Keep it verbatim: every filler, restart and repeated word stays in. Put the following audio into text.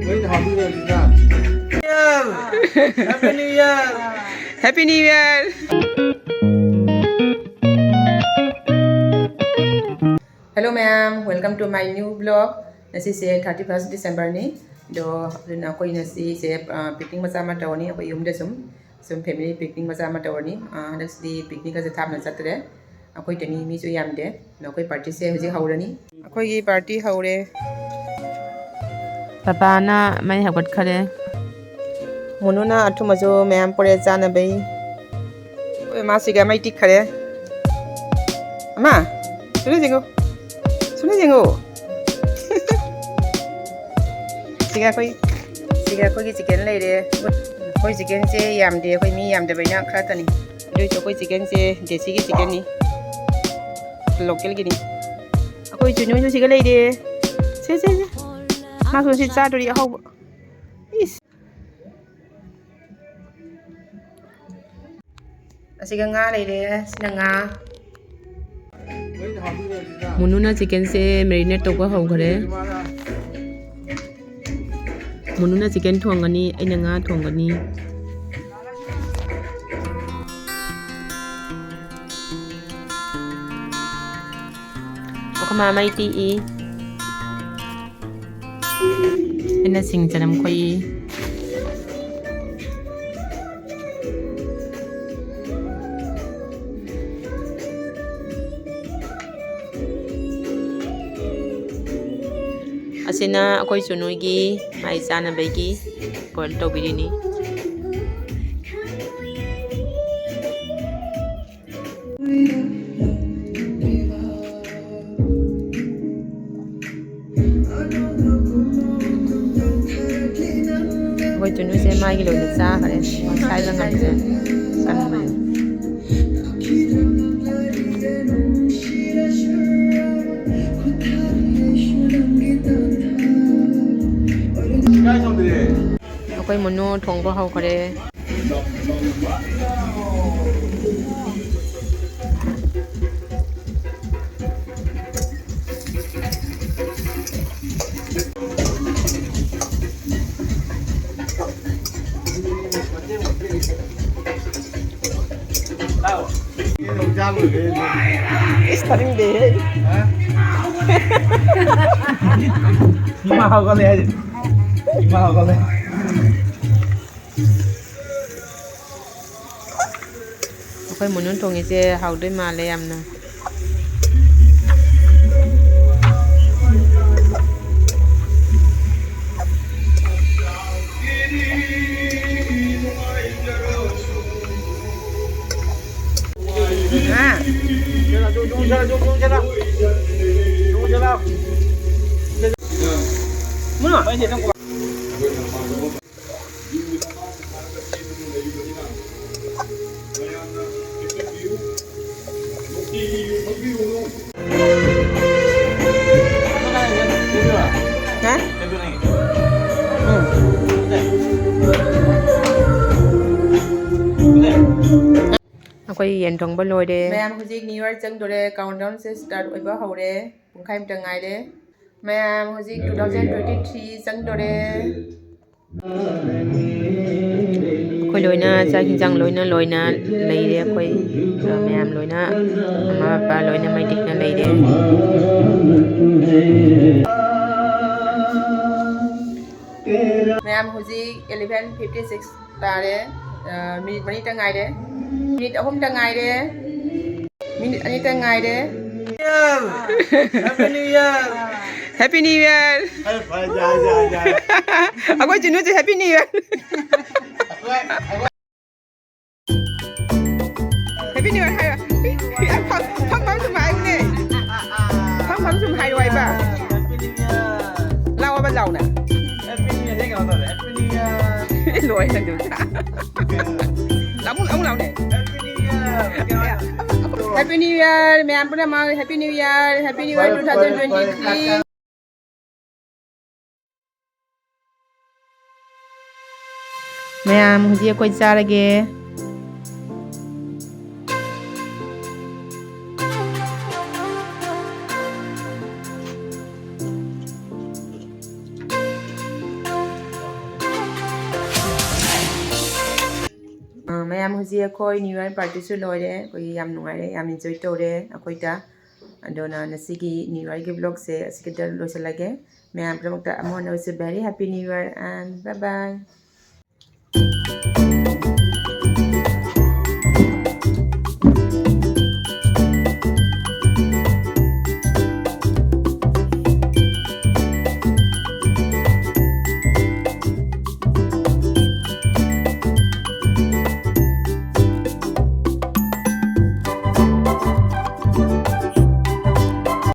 Happy New Year! Happy New Year! Hello ꯃꯌꯥꯝ, welcome to my new vlog. ꯉꯁꯤꯁꯦ thirty first December ꯅꯤ꯫ ꯑꯗꯣ ꯑꯗꯨꯅ ꯑꯩꯈꯣꯏ ꯉꯁꯤꯁꯦ, ꯑ, picnic ꯃꯆꯥ ꯑꯃ ꯇꯧꯔꯅꯤ ꯑꯩꯈꯣꯏ ꯌꯨꯝꯗ ꯁꯨꯝ꯫ ꯁꯨꯝ family picnic ꯃꯆꯥ ꯑꯃ ꯇꯧꯔꯅꯤ꯫ ꯑ, ꯍꯟꯗꯛꯁꯤꯗꯤ picnic ꯑꯁꯦ ꯊꯥꯞꯅ ꯆꯠꯇ꯭ꯔꯦ꯫ ꯑꯩꯈꯣꯏ ꯇꯅꯤ ꯃꯤꯁꯨ ꯌꯥꯝꯗꯦ꯫ ꯑꯗꯣ ꯑꯩꯈꯣꯏ party ꯁꯦ ꯍꯧꯖꯤꯛ ꯍꯧꯔꯅꯤ꯫ ꯑꯩꯈꯣꯏꯒꯤ party ꯍꯧꯔꯦ꯫ ꯄꯄꯥꯅ ꯃꯩ ꯍꯧꯒꯠꯈꯔꯦ꯫ ꯃꯨꯅꯨꯅ ꯑꯊꯨꯝꯕꯁꯨ ꯃꯌꯥꯝ ꯄꯨꯔꯛꯑꯦ ꯆꯥꯅꯕꯩ꯫ ꯑꯩꯈꯣꯏ ꯃꯥꯁꯤꯒ ꯃꯩ ꯇꯤꯛꯈꯔꯦ꯫ ꯑꯃ, ꯁꯨꯅꯤ ꯌꯦꯡꯉꯨ꯫ ꯁꯨꯅꯤ ꯌꯦꯡꯉꯨ꯫ ꯁꯤꯒ ꯑꯩꯈꯣꯏ, ꯁꯤꯒ ꯑꯩꯈꯣꯏꯒꯤ chicken ꯂꯩꯔꯦ꯫ ꯑꯩꯈꯣꯏ chicken ꯁꯦ ꯌꯥꯝꯗꯦ, ꯑꯩꯈꯣꯏ ꯃꯤ ꯌꯥꯝꯗꯕꯅꯤꯅ ꯈꯔ ꯈꯛꯇꯅꯤ꯫ ꯑꯗꯨꯏꯁꯨ ꯑꯩꯈꯣꯏ chicken ꯁꯦ ꯗꯦꯁꯤꯒꯤ chicken ꯅꯤ, local ꯒꯤꯅꯤ꯫ ꯑꯩꯈꯣꯏ ꯆꯨꯅꯨꯁꯨ ꯁꯤꯒ ꯂꯩꯔꯦ꯫ ꯁꯦ, ꯁꯦ, ꯁꯦ꯫ ꯃꯥꯁꯨ ꯉꯁꯤ ꯆꯥꯗꯣꯔꯤ ꯑꯍꯥꯎꯕ꯫ ꯏꯁ꯫ ꯑꯁꯤꯒ ꯉꯥ ꯂꯩꯔꯦ꯫ ꯁꯤꯅ ꯉꯥ꯫ ꯃꯨꯅꯨꯅ chicken ꯁꯦ marinate ꯇꯧꯕ ꯍꯧꯈ꯭ꯔꯦ꯫ ꯃꯨꯅꯨꯅ chicken ꯊꯣꯡꯒꯅꯤ, ꯑꯩꯅ ꯉꯥ ꯊꯣꯡꯒꯅꯤ꯫ ꯑꯩꯈꯣꯏ ꯃꯥ ꯃꯩ ꯇꯤꯛꯏ꯫ ꯑꯩꯅ ꯁꯤꯡ ꯆꯅꯝ ꯈꯣꯛꯏ꯫ ꯑꯁꯤꯅ ꯑꯩꯈꯣꯏ ꯆꯨꯅꯨꯒꯤ ꯃꯥꯏ ꯆꯥꯅꯕꯒꯤ boil ꯇꯧꯕꯤꯔꯤꯅꯤ꯫ ꯑꯩꯈꯣꯏ ꯆꯨꯅꯨꯁꯦ ꯃꯥꯒꯤ ꯂꯣꯏꯅ ꯆꯥꯈ꯭ꯔꯦ, ꯁꯥꯏꯕ ꯉꯝꯗ꯭ꯔꯦ, ꯀꯟꯕꯅꯦ꯫ ꯑꯩꯈꯣꯏ ꯃꯨꯅꯨ ꯊꯣꯡꯕ ꯍꯧꯈ꯭ꯔꯦ꯫ ꯏꯁ, ꯇꯥꯅꯤꯡꯗꯦꯍꯦ꯫ ꯏꯃꯥ ꯍꯧꯒꯠꯂꯦ ꯍꯥꯏꯁꯦ꯫ ꯏꯃꯥ ꯍꯧꯒꯠꯂꯦ꯫ ꯑꯩꯈꯣꯏ ꯃꯨꯅꯨ ꯊꯣꯡꯉꯤꯁꯦ ꯍꯥꯎꯗꯣꯏ ꯃꯥꯜꯂꯦ ꯌꯥꯝꯅ꯫ ꯑꯩꯈꯣꯏ ꯌꯦꯟ ꯊꯣꯡꯕ ꯂꯣꯏꯔꯦ꯫ ꯃꯌꯥꯝ ꯍꯧꯖꯤꯛ New Year ꯆꯪꯗꯣꯔꯦ, countdown ꯁꯦ start ꯑꯣꯏꯕ ꯍꯧꯔꯦ꯫ ꯄꯨꯡꯈꯥꯏꯃꯨꯛꯇ ꯉꯥꯏꯔꯦ꯫ ꯃꯌꯥꯝ ꯍꯧꯖꯤꯛ two thousand twenty three ꯆꯪꯗꯣꯔꯦ꯫ ꯑꯩꯈꯣꯏ ꯂꯣꯏꯅ ꯆꯥꯛ ꯍꯤꯟꯖꯥꯡ ꯂꯣꯏꯅ ꯂꯣꯏꯅ ꯂꯩꯔꯦ꯫ ꯑꯩꯈꯣꯏ ꯃꯌꯥꯝ ꯂꯣꯏꯅ ꯃꯃꯥ ꯃꯄꯥ ꯂꯣꯏꯅ ꯃꯩ ꯇꯤꯛꯅ ꯂꯩꯔꯦ꯫ ꯃꯌꯥꯝ ꯍꯧꯖꯤꯛ eleven fifty six ꯇꯥꯔꯦ꯫ ꯑ, ꯃꯤꯅꯤꯠ ꯃꯔꯤꯇ ꯉꯥꯏꯔꯦ꯫ ꯃꯤꯅꯤꯠ ꯑꯍꯨꯝꯇ ꯉꯥꯏꯔꯦ꯫ ꯃꯤꯅꯤꯠ ꯑꯅꯤꯇ ꯉꯥꯏꯔꯦ꯫ Happy New Year! Happy New Year! ꯑꯩꯈꯣꯏ ꯆꯤꯅꯨꯁꯦ Happy New Year! Happy New Year ꯍꯥꯏꯌꯣ꯫ ꯐꯝ, ꯐꯝ, ꯐꯝ ꯁꯨꯝ ꯍꯥꯏꯌꯨꯅꯦ꯫ ꯐꯝ, ꯐꯝ ꯁꯨꯝ ꯍꯥꯏꯌꯣ ꯍꯥꯏꯕ꯫ ꯂꯥꯎꯑꯣꯕ ꯂꯥꯎꯅ꯫ ꯂꯣꯏꯔꯦ ꯅꯪꯗꯨ꯫ ꯑꯃꯨꯛ, ꯑꯃꯨꯛ ꯂꯥꯎꯅꯦ꯫ Happy New Year, ꯃꯌꯥꯝ ꯄꯨꯝꯅꯃꯛ Happy New Year, Happy New Year two thousand twenty three꯫ ꯃꯌꯥꯝ ꯍꯧꯖꯤꯛ ꯑꯩꯈꯣꯏ ꯆꯥꯔꯒꯦ꯫ ꯑ, ꯃꯌꯥꯝ, ꯍꯧꯖꯤꯛ ꯑꯩꯈꯣꯏ New Year partyꯁꯨ ꯂꯣꯏꯔꯦ꯫ ꯑꯩꯈꯣꯏ ꯌꯥꯝ ꯅꯨꯡꯉꯥꯏꯔꯦ, ꯌꯥꯝ enjoy ꯇꯧꯔꯦ ꯑꯩꯈꯣꯏꯗ꯫ ꯑꯗꯨꯅ ꯉꯁꯤꯒꯤ New Yearꯒꯤ vlogꯁꯦ ꯑꯁꯤꯒꯤꯗ ꯂꯣꯏꯁꯤꯜꯂꯒꯦ꯫ ꯃꯌꯥꯝ ꯄꯨꯝꯅꯃꯛꯇ ꯑꯃꯨꯛ ꯍꯟꯅ wish you very happy New Year and bye bye.